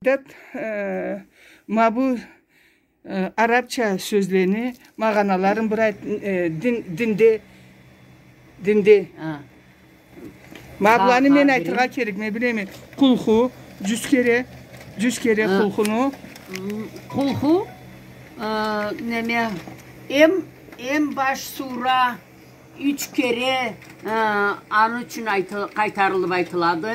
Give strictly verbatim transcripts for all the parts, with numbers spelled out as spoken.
Сагъдат, э, ма бу, э, арабча сёзлени магъаналарын бир айт, э, дин, динде, динде. А. Ма быланы мен айтыргъа керекме, билеме. Къулху, джюз кере, джюз кере къулхуну. М, къулху, э, неме, эм, эм баш сура, юч кере, э, аны ючюн айты-, къайтарылыб айтылады.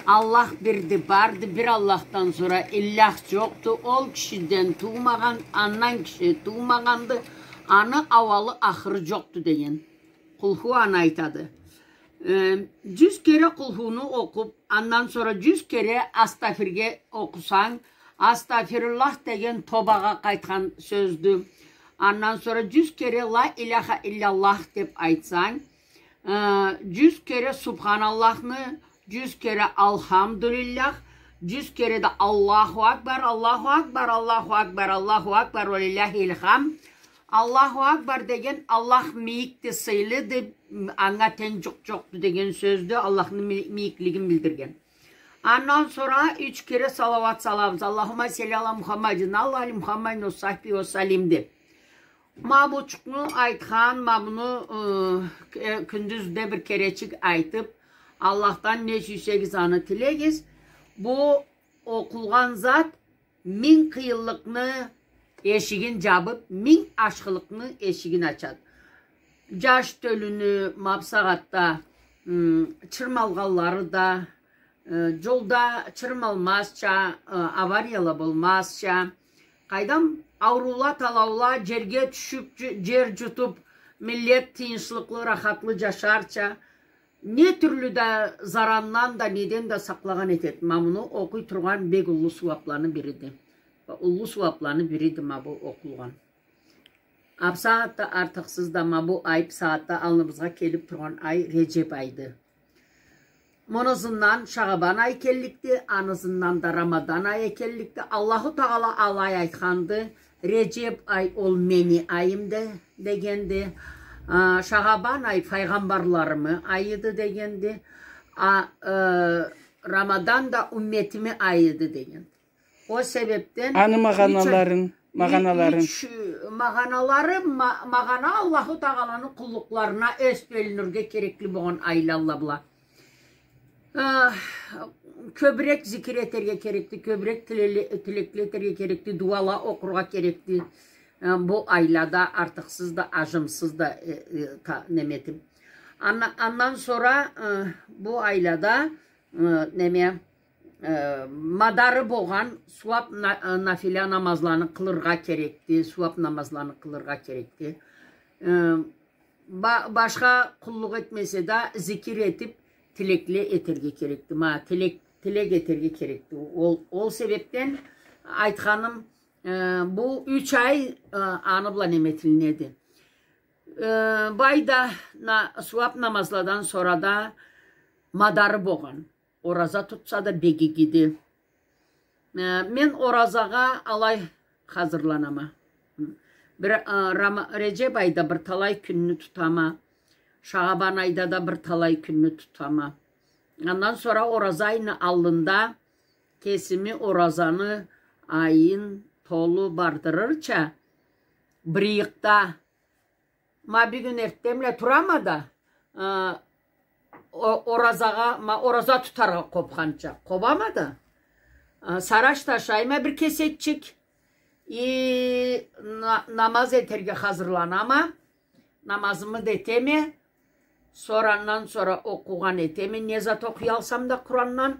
Аллах бирди, барды, бир Аллахдан сора иллях джокъду. Ол кишиден туумагъан, андан киши туумагъанды. Аны ауалы, ахыры джокъду деген. Къулху аны айтады. Э, джюз кере къулхуну окъуб, андан сора джюз кере астафирге окъусанг, астафируллах деген тобагъа къайтхан сёздю. Андан сора джюз кере ла иляха илляллах деб айтсанг, э, джюз кере субханаллахны, джюз кере алхамдулиллях, джюз кере да Аллаху акбар, Аллаху акбар, Аллаху акбар, Аллаху акбар, ва лилляхил хамд. Аллаху акбар деген Аллах мийикди, сыйлыды, анга тенг джукъ джокъду деген сёздю, Аллахны ми-, мийиклигин билдирген. Андан сора юч кере салауат салабыз. Аллахумма салли ала Мухаммадин, ала али Мухаммадин, ва сахби ва саллим деб. Ма бучукъну айтхан, ма буну, э, кюндюзде бир керечик айтыб, Аллахдан не сюйсегиз, аны тилегиз. Бу окъулгъан зат минг къыйынлыкъны эшигин джабыб, минг ашхылыкъны эшигин ачады. Джаш тёлюню ма бусагъатда, м, чырмалгъанлары да, э, джолда чырмалмазча, э, аварияла болмазча, къайдам, ауруула, талаула, джерге тюшюб, дж-, джер джутуб, миллет тыйыншлыкълы, рахатлы джашарча, не тюрлю да зарандан да, неден да сакълагъан этеди. Ма муну окъуй тургъан бек уллу сууабланы бириди. Уллу сууабланы бириди ма бу окъулгъан. А бусагъатда артыкъсыз да ма бу ай, бусагъатда аллыбызгъа келиб тургъан ай Реджеб айды. Муну ызындан Шагъабан ай келликди, аны ызындан да Рамадан ай келликди. Аллаху Тагъала алай айтханды: Реджеб ай ол мени айымды, дегенди. А, Шагъабан ай файгъамбарларымы айыды, дегенди. А, э, Рамадан да умметими айыды, дегенди. Ол себебден аны магъаналарын, магъаналарын. Магъаналары, ма-, магъана Аллаху Тагъаланы къуллукъларына ёз бёлюнюрге керекли болгъан айлалла была. Э, кёбюрек зикир этерге керекди, кёбюрек тиле-, тилекле этерге керекди, дуала окъургъа керекди. Э, бу айлада артыкъсыз да, ажымсыз да, э, э, та-, неме этиб. Андан сора, э, бу айлада, э, неме, э, мадары болгъан сууаб на-, э, нафила намазланы къылыргъа керекди, сууаб намазланы къылыргъа керекди. Э, ба-, башха къуллукъ этмесе да, зикир этиб, тилекле этерге керекди. Ма, тилек, тилек этерге керекди. Ол, ол себебден айтханым, э, бу юч ай, э, аны бла неме этилинеди. Э, бу айда на-, сууаб намазладан сора да мадары болгъан. Ораза тутса да бек игиди. Э, мен оразагъа алай хазырланама. Бир, э, Рама-, Реджеб айда бир талай кюнню тутама. Шагъабан айда да бир талай кюнню тутама. Андан сора ораза айны аллында кесими оразаны айын толу бардырырча, бир ыйыкъда Ма бюгюн эртденбла турама да, э, о-, оразагъа, ма ораза тутаргъа къобханча къобама да, э, сараш ташайма бир кесекчик, и на-, намаз этерге хазырланама, намазымы да этеме, сора андан сора окъугъан этеме, не зат окъуялсам да Къурандан,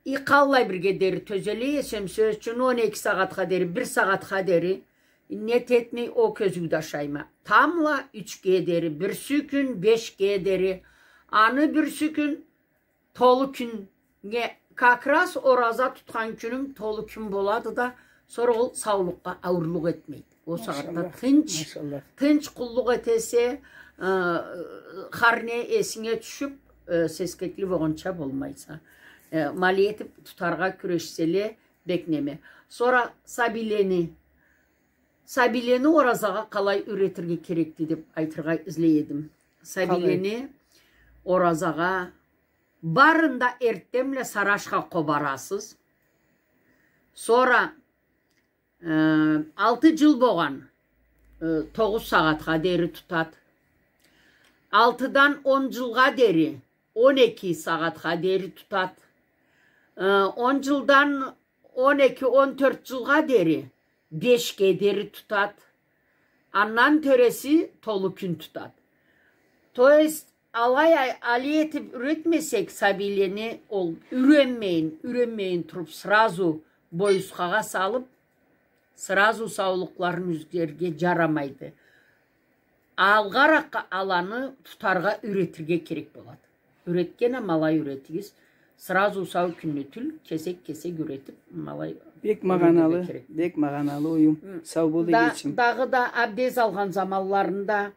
и къаллай бирге дери тёзеле эсем, сёз ючюн, он эки сагъатха дери, бир сагъатха дери, нет этмей, о кёзюуде ашайма. Тамбла ючге дери, бирси кюн бешге дери. Аны бирси кюн толу кюннге, как раз ораза тутхан кюнюм толу кюн болады да, сора ол саулукъгъа ауурлукъ этмейди. Ол сагъатда тынч, тынч къуллукъ этесе, э, хар не эсинге тюшюб, э, сескекли болгъанча болмайса. Э, ма алай этиб тутаргъа кюрешселе, бек неме. Сора сабийлени, сабийлени оразагъа къалай юйретирге керекди деб айтыргъа излей эдим. Сабийлени оразагъа барын да эртденбла сарашха къобарасыз. Сора, э, алты джыл болгъан, э, тогъуз сагъатха дери тутад. Алтыдан он джылгъа дери он эки сагъатха дери тутад. Э, он джылдан он эки, он тёрт джылгъа дери бешге дери тутад. Андан тёреси толу кюн тутад. То есть, алай а-, алай этип юретмесек сабийлени, ол юренмейин, юренмейин туруп, сразу бойсхагъа салып, сразу саулукъларын юзерге джарамайды. Алгъаракъгъа аланы тутаргъа юретирге керек болады. Юретген а ма алай юретигиз. Сразу сау кюнню тюл, кесек-кесек юретип, ма алай юретирге керек. Бек магъаналы, бек магъаналы оюм. Хы. Сау бол, да, эгечим. Дагъыда абдез алгъан заманларында,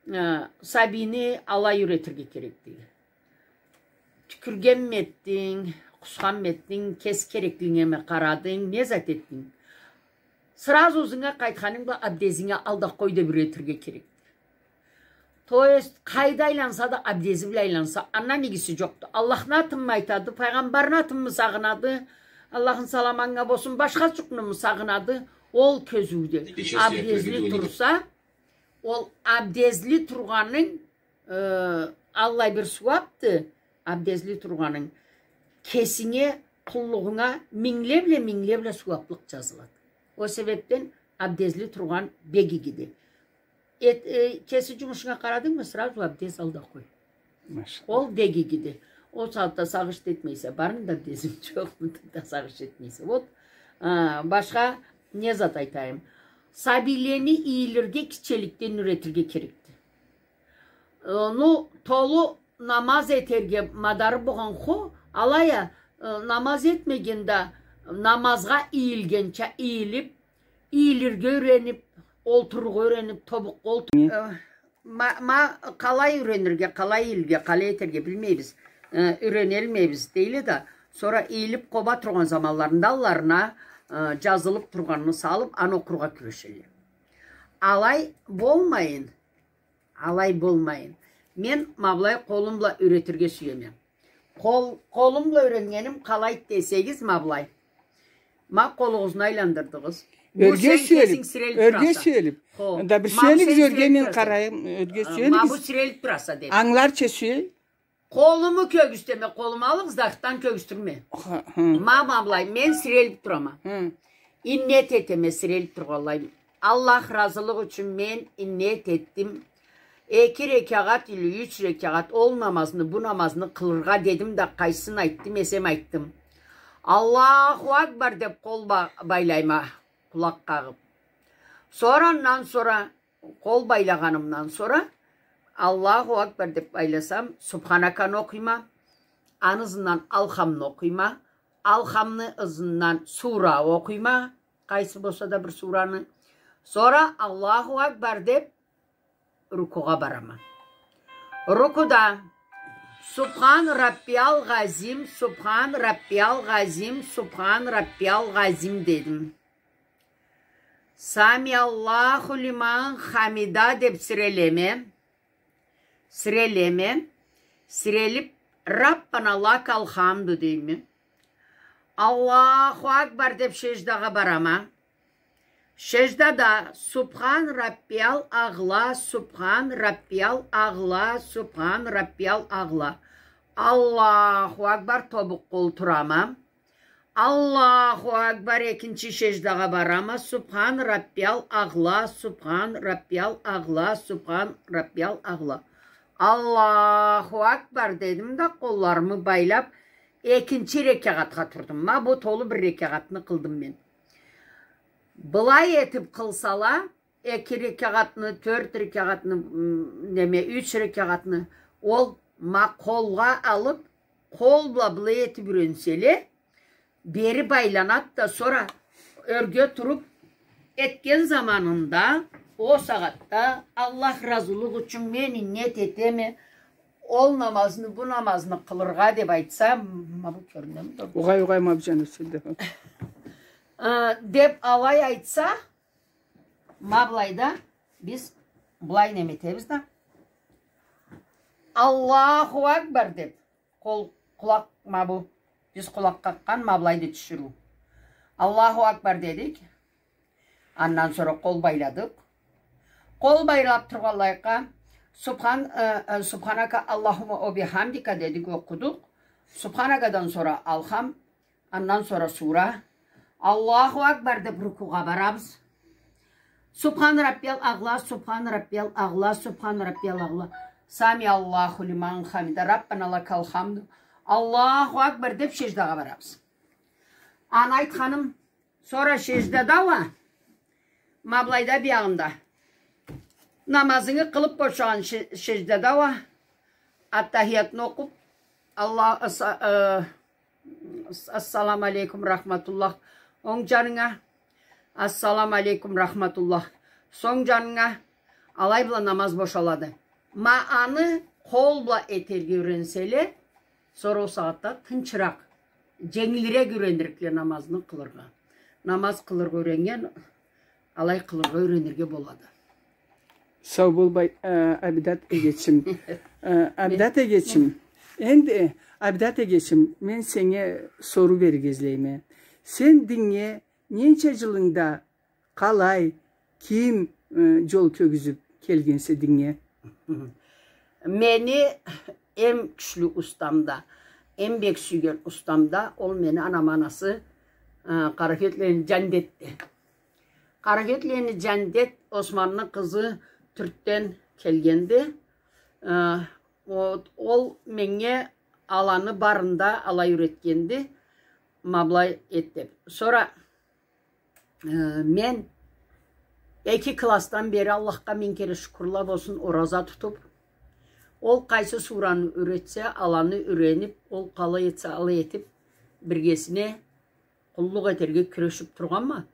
э, сабийни алай юретирге керекди. Тюкюргенми этдинг, къусханмы этдинг, кеси кереклигингеми къарадынг, не зат этдинг? Сразу ызынга къайтханынг бла абдезинги ал да къой деп юретирге керек. То есть, къайда айланса да, абдези бла айланса, андан игиси джокъду. Аллахны атынмы айтады, пайгъамбарны атынмы сагъынады, Аллахны саламы анга болсун, башха джукънуму сагъынады, ол кёзюуде. Абдезли турса, ол абдезли тургъанынг, э, аллай бир сууапды, абдезли тургъанынг. Кесинге, къуллугъунга мингле бла, мингле бла сууаплыкъ джазылады. Ол себепден абдезли тургъан бек игиди. Эт-, э, кеси джумушунга къарадынгмы, сразу абдез ал да къой. Машаллах. Ол бек игиди. Ол сагъатда сагъыш этмейсе, бармыды абдезим, джокъмуду да сагъыш этмейсе. Вот, а, башха не зат айтайым? Сабийлени ийилирге кичиликден юретирге керекди. Э, ну, толу намаз этерге мадары болгъан хо, алай а, э, намаз этмеген да, намазгъа ийилгенча ийилип, ийилирге юренип, олтурургъа юренип, тобукъгъа олтур-, э, ма, ма, къалай юренирге, къалай ийилирге, къалай этерге билмейбиз, э, юренелмейбиз, дейле да, сора ийилип къоба тургъан заманларында алларына, э, джазылып тургъанын салып, аны окъургъа кюрешелле. Алай болмайын, алай болмайын. Мен ма былай къолум бла юретирге сюеме. Къол, къолум бла юреннгеним къалайды десегиз, ма былай. Ма къолугъузну айландырдыгъыз. Бу сен кесинг сирелип тураса. Хо. Да бир сирелигиз, ёрге мен къарайым, ёрге сирелигиз. Ма бу сирелип тураса, дедим. Ангыларча сюе. Къолуму кёгюзтеме, къолуму алыгъыз да, артдан кёгюзтюрме. Ха, хы. Ма, ма былай, мен сирелип турама. Хы. Иннет этеме сирелип тургъанлай. Аллах разылыгъы ючюн мен иннет этдим. Эки рекагъат или юч рекагъат ол намазны, бу намазны къылыргъа дедим да, къайсын айтдым эсем айтдым. Аллаху Акбар деп къол ба-, байлайма, къулакъ къагъып. Сора андан сора Къол байлагъанымдан сора, Аллаху Акбар деп байласам, Субханаканы окъуйма, аны ызындан Алхамны окъуйма, Алхамны ызындан сура окъуйма, къайсы болса да бир сураны. Сора Аллаху Акбар деп рукугъа барама. Рукуда Субхан Раббиял Азим, Субхан Раббиял Азим, Субхан Раббиял Азим дедим. Самиаллаху лиман хамида деп сирелеме. Сирелеме. Сирелип, Раббана лакал хамду дейме. Аллаху Акбар деп шеждагъа барама. Шеждада Субхан Раббиял Агъла, Субхан Раббиял Агъла, Субхан Раббиял Агъла. Аллаху Акбар, тобукъгъа олтурама. Аллаху Акбар, экинчи шеждагъа барама. Субхан Раббиял Агъла, Субхан Раббиял Агъла, Субхан Раббиял Агъла. Аллаху Акбар дедим да, къолларымы байлап, экинчи рекагъатха турдум. Ма бу толу бир рекагъатны къылдым мен. Былай этип къылсала, эки рекагъатны, тёрт рекагъатны, м, неме, юч рекагъатны, ол ма къолгъа алып, къол бла былай этип юренселе, бери байланад да, сора ёрге туруп этген заманында, ол сагъатда, Аллах разылыгъы ючюн мен иннет этеме, ол намазны, бу намазны къылыргъа деп айтса, ма бу кёрюнеми? Огъай, огъай, ма бу джаны сюйдю. Э, деп алай айтса, ма былайда биз былай неме этебиз да. Аллаху Акбар деп, къол, къулакъ ма бу. Биз къулакъ къакъгъан ма былайды тиширыу. Аллаху Акбар дедик. Андан сора къол байладыкъ. Къол байлап тургъанлайыкъгъа, Субхан-, э, э, Субханака Аллахума ва бихамдика дедик, окъудукъ. Субханакадан сора Алхам, андан сора сура. Аллаху Акбар деп рукугъа барабыз. Субхан Раббиял Агъла, Субхан Раббиял Агъла, Субхан Раббиял Агъла. Сами Аллаху лиман хамида, Раббана лакал хамду. Аллаху Акбар деп сеждагъа барабыз. Аны айтханым, сора сеждада уа, ма былайда биягъында. Намазынгы къылып бошагъан ше-, сеждада уа, аттахиятны окъуп, Аллах, ас-, э, ассаламу алейкум рахматуллах онг джанынга, ассаламу алейкум рахматуллах сонг джанынга, алай бла намаз бошалады. Ма аны къол бла этерге юренселе, сора ол сагъатда тынчыракъ, дженгилирек юренирикдиле намазны къылыргъа. Намаз къылыргъа юреннген алай къылыргъа юренирге болады. Сау бол, бай-, э, Абидат эгечим. Э, Абидат эгечим, энди, Абидат эгечим, мен сеннге соруу берирге излейме. Сен диннге ненча джылынгда, къалай, ким, э, джол кёргюзюп келгенсе диннге? Мени эм кючлю устам да, эм бек сюйген устам да, ол мени анам анасы, э, Къаракётлени Джандетди. Къаракётлени Джандет Османны къызы Тюркден келгенди. Э, о-, ол меннге аланы барын да алай юретгенди. Ма былай эт деп. Сора Э, мен эки классдан бери Аллахха минг кере шукурла болсун, ораза тутуп, ол къайсы сураны юретсе, аланы юренип, ол къалай этсе, алай этип, биргесине къуллукъ этерге кюрешип тургъанма.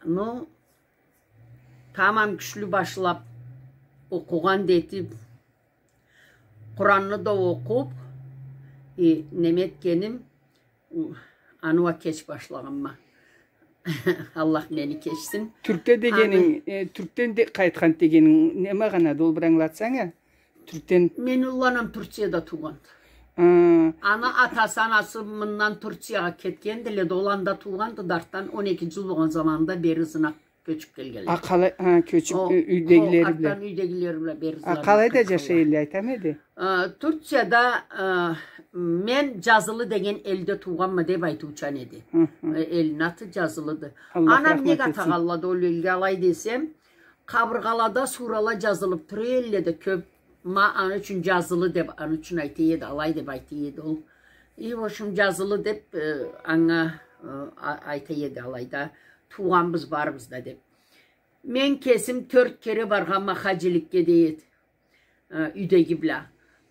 Ну, тамам кючлю башлап, окъугъан да этип, Къуранны да окъуп, и, неме этгеним, аны уа кеч башлагъанма. Аллах мени кечсин. Тюркде дегенинг, э, Тюркден да къайтхан дегенинг не магъанады, ол бир ангылатсанг а? Тюркден. Мени уллу анам Турцияда туугъанды. Аны атасы, анасы мындан Турциягъа кетгендиле да, ол анда туугъанды да, артдан он эки джыл болгъан заманында бери ызына кёчюп келгенле. А, къалай, а, кёчюп, юйдегилери бла. Артдан юйдегилери бла бери ызына. А, къалайда джашай эдиле, айтама эди? А, Турцияда, а, мен Джазылы деген элде туугъанма деп айтыучан эди. Э, элни аты Джазылыды. Анам нек атагъанлады ол элге алай десем, къабыргъалада сурала джазылып тура эдиле да кёп. Ма аны ючюн Джазылы деп, аны ючюн айта эди, алай деп айта эди ол. И, в общем, Джазылы деп, э, анга, э, а-, айта эди алайда. Туугъанбыз барыбыз да деп. Мен кесим тёрт кере баргъанма хаджиликге, дейди, э, юйдеги бла.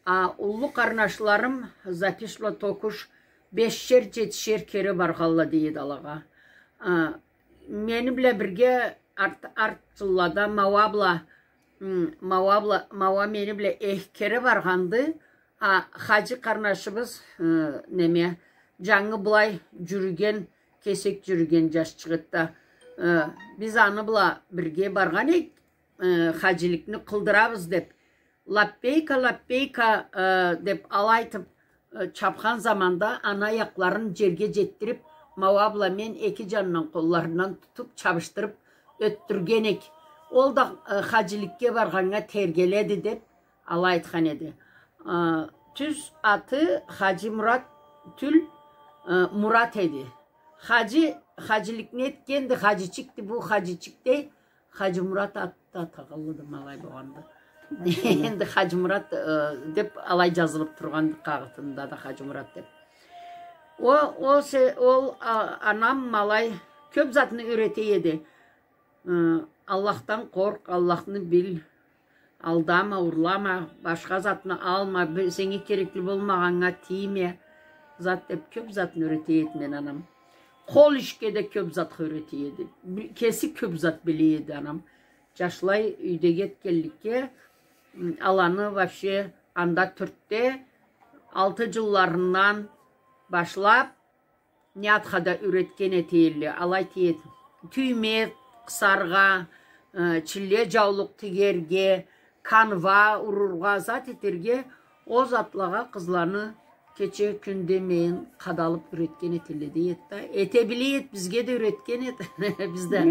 А уллу къарнашларым Запиш бла Токуш бешер-джетишер кере баргъанла, дейди, алагъа. А, мени бла бирге арт, арт джыллада Мауа бла, м, Мауа бла, Мауа мени бла эки кере баргъанды. А, хаджи къарнашыбыз, э, неме, джангы былай джюрюген, кесек джюрюген джашчыкъ эди да, э, биз аны бла бирге баргъан эдик, э, хаджиликни къылдырабыз деп. Лаппейка, лаппейка, э, деп алай айтып, э, чапхан заманда аны аякъларын джерге джетдирип, Мауа бла мен эки джанындан къолларындан тутуп, чабышдырып ётдюрген эдик. Ол да, э, хаджиликге баргъаннга тергеледи деп, алай айтхан эди. А, тюз аты Хаджи Мурат тюл, а, Мурат эди. Хаджи, хаджиликни этгенди, хаджичикди, бу хаджичик дей, Хаджи Мурат атды, атагъанлыды, ма алай болгъанды. Энди Хаджи Мурат, э, деп алай джазылып тургъанды къагъытында да, Хаджи Мурат деп. О, о се-, ол, а, анам ма алай кёп затны юрете эди. Э, Аллахдан къоркъ, Аллахны бил, алдама, урлама, башха затны алма, бир-, сеннге керекли болмагъаннга тийме, зат деп кёп затны юрете эди мени анам. Къол ишге да кёп затха юрете эди. Бир-, кеси кёп зат биле эди анам. Джашлай юйдеги этгенликге, м, аланы вообще анда Тюркде алты джылларындан башлап, не затха да юретген эте эдиле, алай эте эди. Тюйме къысаргъа, э, чилле джаулукъ тигерге, канва урургъа, зат этерге, ол затлагъа къызланы Кече-кюнде мени къадалып юретген этелле дей эди да. Эте биле эди, бизге да юретген эди. Биз да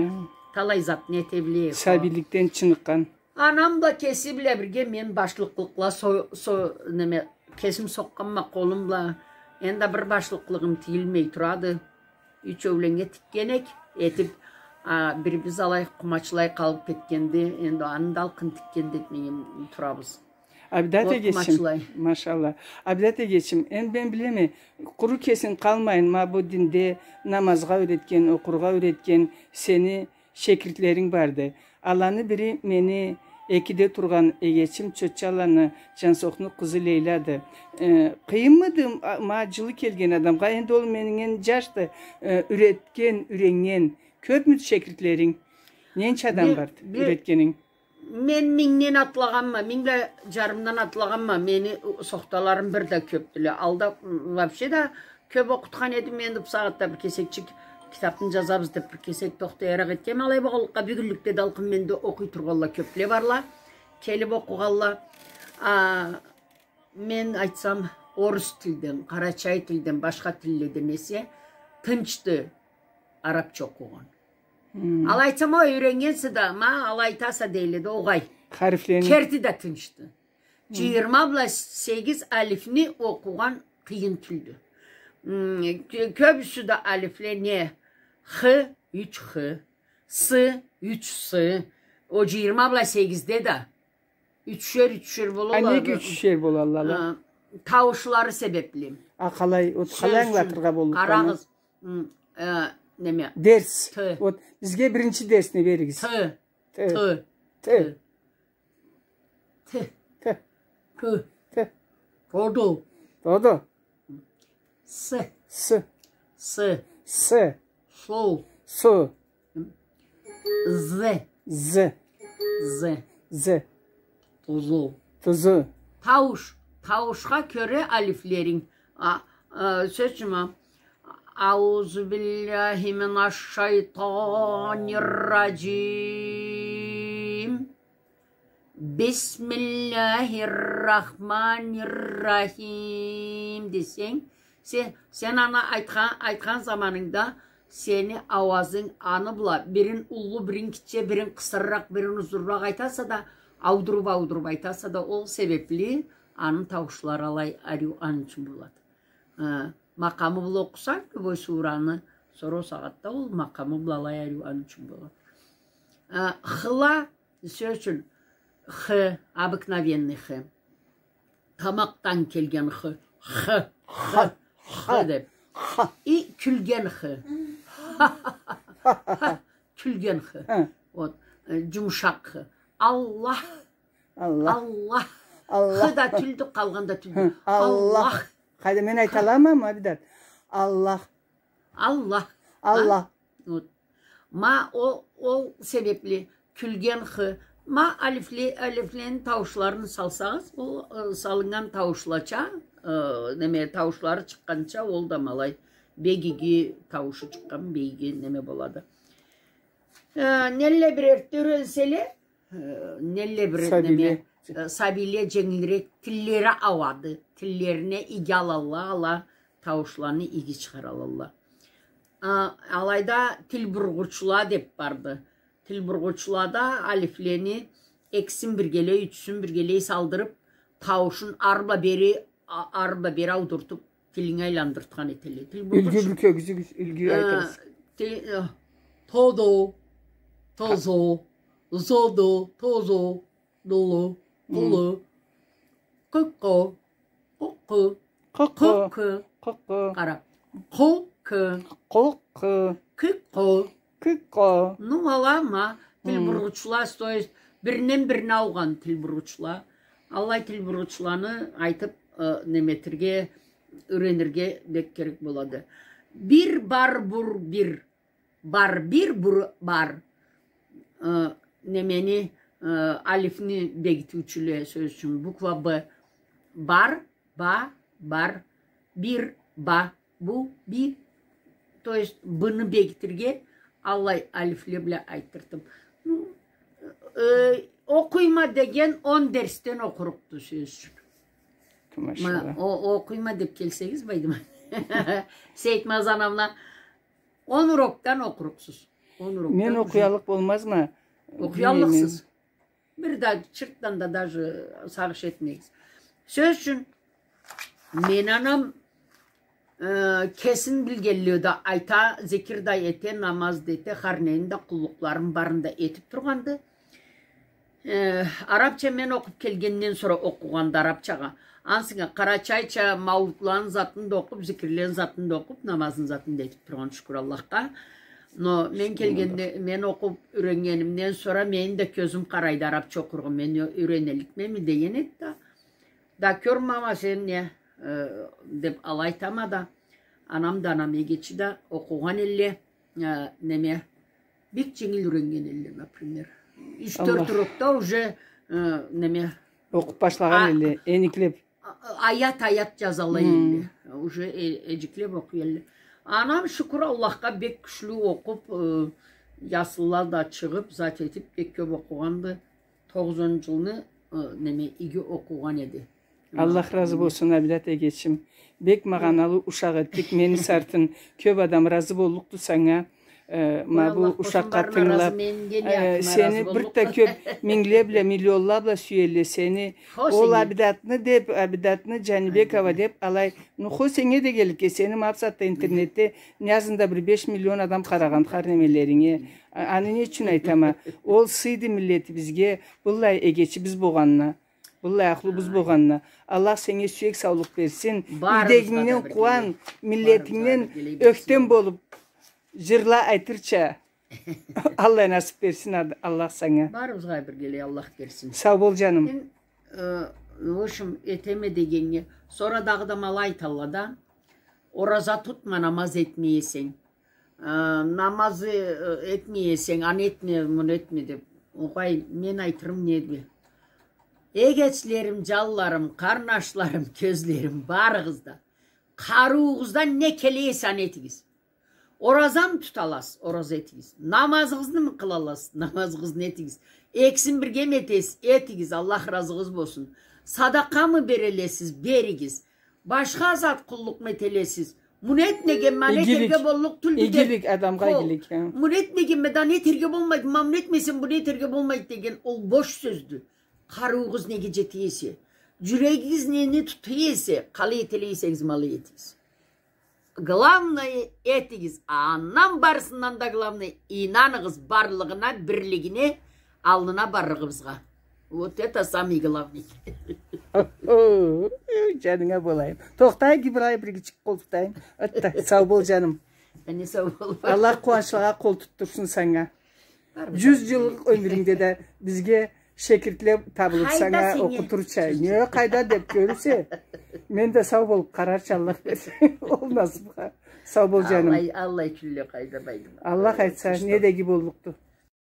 талай затны эте биле эдик. Сабийликден чыныкъгъан. Анам бла кеси бла бирге мен башлыкълыкъла со-, со-, неме, кесим сокъгъанма къолум бла. Энди бир башлыкълыгъым тийилмей турады. Ючеуленнге тикген эдик, этип, а, бирибиз алай къумачлай къалып кетгенди, энди аны да алкъын тикген да этмеген турабыз. Абидат эгечим, машалла. Абидат эгечим, энди мен билеме, къуру кесинг къалмайын, ма бу динде намазгъа юретген, окъургъа юретген сени шекиртлеринг барды. Аланы бири мени экиде тургъан эгечим Чотчаланы Джансокъну къызы Лейлады. Э, къыйынмыды, а, ма джылы келген адамгъа, энди ол менден джашды, э, юретген, юреннген. Кёпмюдю шекиртлеринг? Ненча адам барды юретгенинг? Мен мингден атлагъанма, минг бла джарымдан атлагъанма, мени сохталарым бир да кёпдюле. Алда, м, вообще да кёп окъутхан эдим, энди бусагъатда бир кесекчик китапны джазабыз деп, бир кесек тохтайыракъ этгенме, алай болгъанлыкъгъа, бюгюнлюкде да алкъын менде окъуй тургъанла кёпле барла, келип окъугъанла. А, мен айтсам, орус тилден, къарачай тилден, башха тилледен эсе, тынчды арапча окъугъан. Хм. Алай айтсам, ой, юреннгенсе да, ма, алай айтаса дейле да, огъай. Харифлени. Керти да тынчды. Хм. Джыйырма бла сегиз алифни окъугъан къыйын тюлдю. Хм, кё-, кёбюсю да алифле не? Х, юч х, с, юч с. Ол джыйырма бла сегизде да ючюшер, ючюшер болалла. А неге ючюшер болалла? А, тауушлары себепли. А къалай, ол къалай ангылатыргъа боллукъду аны? Сёз ючюн, къарагъыз, м, э, неме? Дерс. Т. Вот, бизге биринчи дерсни беригиз. Т. Т. Т. Т. Т. Т. Т. Тодо. Тодо. С. С. С. С. Со. Со. З. З. З. З. Тузу. Тузу. Таууш. Таууушха кёре алифлеринг. А, а, сёз ючюн, а, أعوذ بالله من الشيطان الرجيم. بسم الله الرحمن الرحيم десенг, сен, сен аны айтхан, айтхан заманынгда сени ауазынг аны бла, бирин уллу, бирин гитче, бирин къысырыракъ, бирин узунуракъ айтаса да, аудуруп, аудуруп айтаса да, ол себепли аны тауушлары алай ариу аны ючюн болады. Э, макъамы бла окъусанг, любой сураны, сора ол сагъатда ол макъамы бла алай ариу аны ючюн болады. Э, хла, сёз ючюн, х, обыкновенный х. Тамакъдан келген х. Х, х, х деп. И кюлген х. Кюлген х. Хы. Вот, э, джумушакъ х. Аллах. Аллах. Аллах. Аллах. Х да тюлдю, къалгъан да тюлдю. Хы, Аллах. Аллах. Къайда, мен айталамамы, Абидат? Аллах. Аллах. Аллах. А? Вот. Ма ол, ол себепли кюлген х. Ма алифле-, алифлени тауушларын салсагъыз, ол, э, салыннган тауушлача, э, неме, тауушлары чыкъгъанча, ол да ма алай бек иги тауушу чыкъгъан, бек иги неме болады. Э, нелле бир эртде юренселе, э, нелле бир неме, сабийле, э, сабийле дженгилирек, тиллери ауады, тиллерине иги алалла, ала тауушланы иги чыгъаралла. А, алайда тил бургъучула деп барды. Тил бургъучула да алифлени экисин биргелей, ючюсюн биргелей салдырып, тауушун ары бла бери, а-, ары бла бери аудуртуп, тилинги айландыртхан этелле. Тил бургъуч. Юлгю бир кёргюзюгюз, юлгю айтыгъыз. Э, ти-, э, тодо, тозо, зодо, тозо, доло, къулу, къыкъо, къукъу, къыкъы, къыкъы. Къара. Къукъу. Къукъу. Кюкъо. Кюкъо. Ну, ала ма, тил бургъучула, то есть, биринден бирине аугъан тил бургъучула. Аллай тил бургъучуланы айтып, э, неметирге, юренирге бек керек болады. Бир, бар, бур, бир. Бар, бир, бур, бар. Э, немени, э, алифни бегитиучюле, сёз ючюн, буква Б. Бар, ба, бар, бир, ба, бу, би. То есть, Б-ны бегитирге аллай алифле бла айтдырдым. Ну, э, окъуйма деген он дерсден окъурукъду, сёз ючюн. Машалла. Ма, о, окъуйма деп келсегиз, Байдымат. Сейитмаз анамла, он урокдан окъурукъсуз. Он урокдан. Мен уже окъуяллыкъ болмазма. Окъуяллыкъсыз. Бир да чыртдан да даже сагъыш этмегиз. Сёз ючюн, мени анам, э, кесин билгенлей да айта, зикир да эте, намаз да эте, хар нени да, къуллукъларын барын да этип тургъанды. Э, арабча мен окъуп келгенден сора окъугъанды арабчагъа. Ансына къарачайча маулутланы затын да окъуп, зикирлени затын да окъуп, намазны затын да этип тургъан, шукур Аллахха. Но мен келгенде, мен окъуп юреннгенимден сора мени да кёзюм къарайды арабча окъургъа, мен ю-, юренелликмеми деген эди да. Да кёрме, ма сен не, э, деп алай айтама да. Анам да, анам эгечи да окъугъан элле, э, неме, бек дженгил юреннген элле, например. Ючдю-тёртдю урокда уже, э, неме, окъуп башлагъан элле, эниклеп. А-, а-, аят-аят джазалай элле. Уже э-, эджиклеп окъуй элле. Анам, шукур Аллахха, бек кючлю окъуп, э, ясылла да чыгъып, зат этип, бек кёп окъугъанды. Тогъузонунчу джылны, э, неме, иги окъугъан эди. Аллах разы болсун, Абидат эгечим. Бек магъаналы ушакъ этдик, мени сартын. Кёп адам разы боллукъду санга. Э, ма бу ушакъгъа тынгылап, э, сени бир да кёп мингле бла, миллионла бла сюелле сени. Ол Абидатны деп, Абидатны Джанибекова деп, алай, ну, хо, сеннге да келликге, сени ма бусагъатда интернетде не азында бир беш миллион адам къарагъан хар немелеринге. А-, аны не ючюн айтама? Ол сыйды миллетибизге, быллай эгечибиз болгъанына. Быллай ахлубуз болгъанына. Аллах сеннге сюек саулукъ берсин. Барыбызгъа да бир гелей. Юйдегингден къууан, миллетингден ёхтем болуп, джырла айтырча. Аллах насып берсин, Аллах санга. Барыбызгъа бир гелей Аллах берсин. Сау бол, джаным. Мен, э, в общем, этеме дегеннге, сора дагъыда ма алай айталла да, ораза тутма, намаз этмей эсенг. Э, намазы, э, этмей эсенг, аны этме, муну этме деп. Огъай, мен айтырым неди? Эгечлерим, джанларым, къарнашларым, кёзлерим, барыгъыз да. Къарыуугъуздан не келе эсе, аны этигиз. Оразамы туталасыз, ораза этигиз. Намазыгъызнымы къылаласыз, намазыгъызны этигиз. Экисин биргеми этесиз, этигиз, Аллах разыгъыз болсун. Садакъамы берелесиз, беригиз. Башха зат къуллукъму этелесиз? Муну этмегенме, аны этерге боллукъ тюлдю деп. Игилик, адамгъа игилик, а. Муну этмегенме да аны этерге болмайды, ма муну этмесем, муну этерге болмайды деген, ол бош сёздю. Къарыуугъуз неге джете эсе, джюрегигиз нени тута эсе, къалай этеле эсегиз, ма алай этигиз. Главное, этигиз. Андан барысындан да главное, ийнаныгъыз барлыгъына, бирлигине, аллына барырыгъызгъа. Вот это самый главный. О, джанынга болайым. Тохта, былай бир гитче къол тутайым. Атта, сау бол, джаным. Аны сау бол. Аллах къууанчлагъа къол тутдурсун санга. Джюз джыллыкъ ёмюрюнгде да бизге шекиртле табылып санга окъутурча. Не, къайда деп кёрюрсе. Мен да сау болуп къарарча, Аллах берсе. Ол насыпха. Сау бол, джаным. Аллай, аллай кюнле къайда, Байдымат. Аллах айтса, не да иги боллукъду.